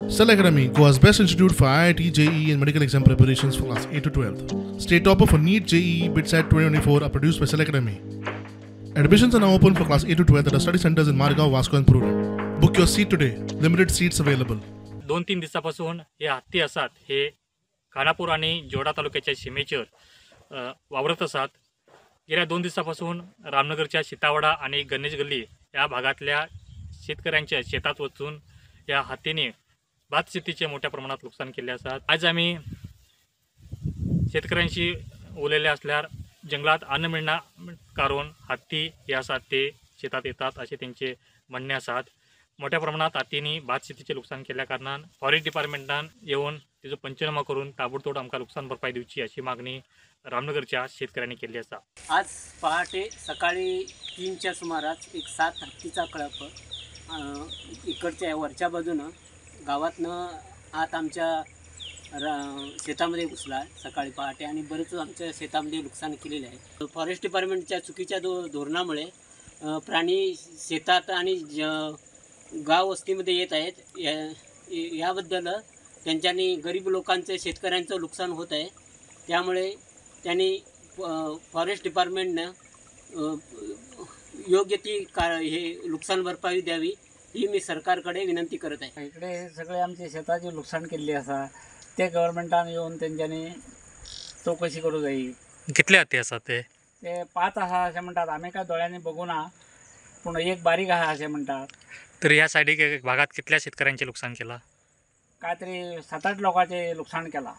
Cell Academy, Goa's best institute for IIT, JEE and medical exam preparations for class 8 to 12. State topper for NEET, JEE, BITSAT 2024 are produced by Cell Academy. Admissions are now open for class 8 to 12 at our study centers in Margao, Vasco and Prudent. Book your seat today. Limited seats available. 2-3 दिवसापासून हे हत्ती आसात हे खानापूर आणि जोडा तालुक्याच्या सीमेचेर वावरत आसात. गेल्या 2 दिवसापासून रामनगरच्या सीतावाडा आणि गणेश गल्ली या भागातल्या शेतकऱ्यांच्या शेतात वचून या हत्तीने भात शेतीचे मोठ्या प्रमाणात नुकसान केले आसात. आज आम्ही शेतकऱ्यांशी उलयले असल्यार जंगलात अन्न मिळना कारण हत्ती हे आसात ते शेतात येतात असे त्यांचे म्हणणे आसात. मोठ्या प्रमाणात हत्तींनी भात शेतीचे नुकसान केल्या कारणान फॉरेस्ट डिपार्टमेंटान येवन तेजो पंचनामा करून ताबडतोब आमकां नुकसान भरपाई दिवची अशी मागणी रामनगरच्या शेतकऱ्यांनी केल्ली आसा. आज पहाटे सकाळी 3च्या सुमारास एक 7 हत्तीचा कळप इकडच्या वरच्या बाजूनं गावातनं आत आमच्या शेतामध्ये घुसला सकाळी पहाटे आणि बरेच आमच्या शेतामध्ये नुकसान केलेले आहे. फॉरेस्ट डिपार्टमेंटच्या चुकीच्या धोरणामुळे प्राणी शेतात आणि गाव वस्तीमध्ये येत आहेत. याबद्दल त्यांच्यानी गरीब लोकांचे शेतकऱ्यांचं नुकसान होत आहे. त्यामुळे त्यांनी फॉरेस्ट डिपार्टमेंटनं योग्य ती हे नुकसान भरपाई द्यावी ही मी सरकारकडे विनंती करत आहे. इकडे सगळे आमचे शेताचे नुकसान केल्ले आसा ते गव्हर्मेंटान येवन तेंच्यांनी चवकशी करूं जायी. कितले हत्ती आसात ते? ते 5 आसा अशें म्हणटात, आमी काय दोळ्यांनी बघूं ना, पूण एक बारीक आसा अशें म्हणटात. तर ह्या सायडीक भागात कितल्या शेतकऱ्यांचे नुकसान केला? काय तरी 7-8 लोकांचे नुकसान केला.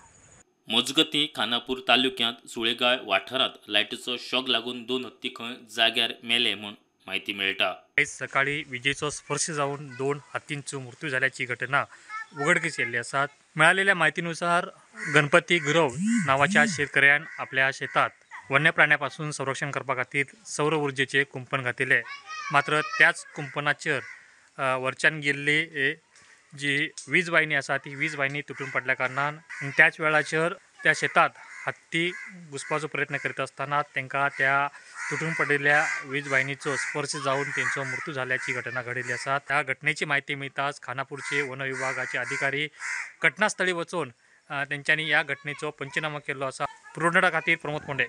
मजगतीं खानापूर तालुक्यांत सुळेगाळ वाठारांत लायटीचो शॉक लागून 2 हत्ती खंय जाग्यार मेले म्हूण म्हायती मेळटा. आयज सकाळी विजेचो स्पर्श जावन 2 हत्तींचो मृत्यू जाल्याची घटना उघडकीस येयल्ली आसात. मेळालेल्या म्हायतीनुसार गणपती गुरव नावाच्या शेतकऱ्यान आपल्या शेतात वन्य प्राण्यापासून संरक्षण करपा खातीर सौर ऊर्जेचे कुंपण घातिल्ले, मात्र त्याच कुंपणाचेर वरच्यान गेल्ली जी वीज वाहिनी आसा ती वीज वाहिनी तुटून पडल्या कारणान त्याच वेळाचेर त्या शेतात हत्ती घुसपाचो प्रयत्न करीत आसतना तांकां त्या तुटून पडिल्ल्या वीज वाहिनीचो स्पर्श जावन तेंचो मृत्यू जाल्ल्याची घटना घडिल्ली आसा. त्या घटनेची म्हायती मेळटाच खानापूरचे वन विभागाचे अधिकारी घटनास्थळी वचून तेंच्यांनी ह्या घटनेचो पंचनामा केल्लो आसा. प्रुडंटा खातीर प्रमोद कोंडे.